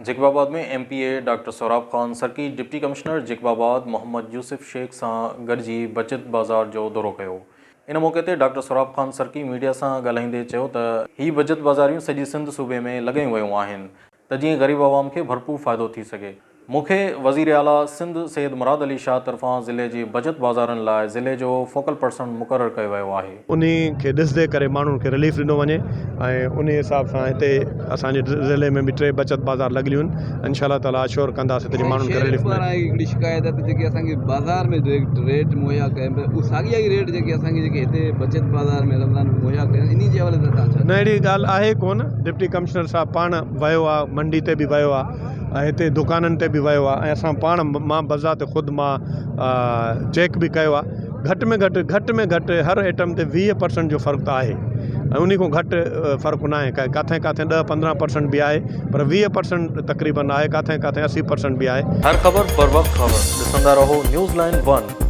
Jacobabad ۾ M P A doctor Sohrab Khan Sarki deputy commissioner Jacobabad Muhammad Yousuf Shaikh سان گڏجي بچت بازار جو دورو ڪيو. ان موقعي تي ڊاڪٽر سهراب خان سرڪي ميڊيا سان ڳالهائيندي چيو ته هي بچت بازاريون سڄي سنڌ صوبي ۾ لڳايون ويون آهن ته جيئن غريب عوام کي ڀرپور فائدو ٿي سگهي. مون کي وزير اعليٰ سنڌ سيد مراد علي شاهه طرفان ضلعي جي بچت بازارن لاء ضلعي جو فوڪل پرسن مقرر ڪيو ويو آهي. انهي کي ڏسندي ڪري ماڻهن کي رليف ڏنو وڃي ۽ انهي حساب سان هتي اسان جي ضلعي ۾ به ٽي بچت بازار لڳليون آهن انشاء الله تعالي اشور ڪنداسين ته جي ماڻهن کي رليف ملي. هڪڙي شڪايت آهي ته جيڪي اسان کي بازار ۾ ريٽ مهيا ڪيا پيا اهي ساڳيا ئي ريٽ جيڪي اسان کي جيڪي هتي بچت بازار ۾ رمضان ۾ مهيا ڪيا انهي جي حوالي سان توهان ڇا نه اهڙي ڳالهه آهي ڪونه ڊپٽي ڪمشنر صاحب پاڻ ويو آهي منڊي تي به ويو آهي ۽ هتي دڪانن تي به ويو آهي ۽ اسان پاڻ مان بذات خود مان چيڪ به ڪيو آهي گهٽ ۾ گهٽ گهٽ ۾ گهٽ هر ائٽم تي 20 پرسنٽ جو فرق ته آهي ۽ ان کان گهٽ فرق نه آهي ڪاٿي ڪاٿي 10 15 پرسنٽ به آهي پر 20 پرسنٽ تقريبن آهي ڪاٿي ڪاٿي 80 پرسنٽ به آهي. هر خبر بروقت خبر ڏسندا رهو نيوز لائين ون.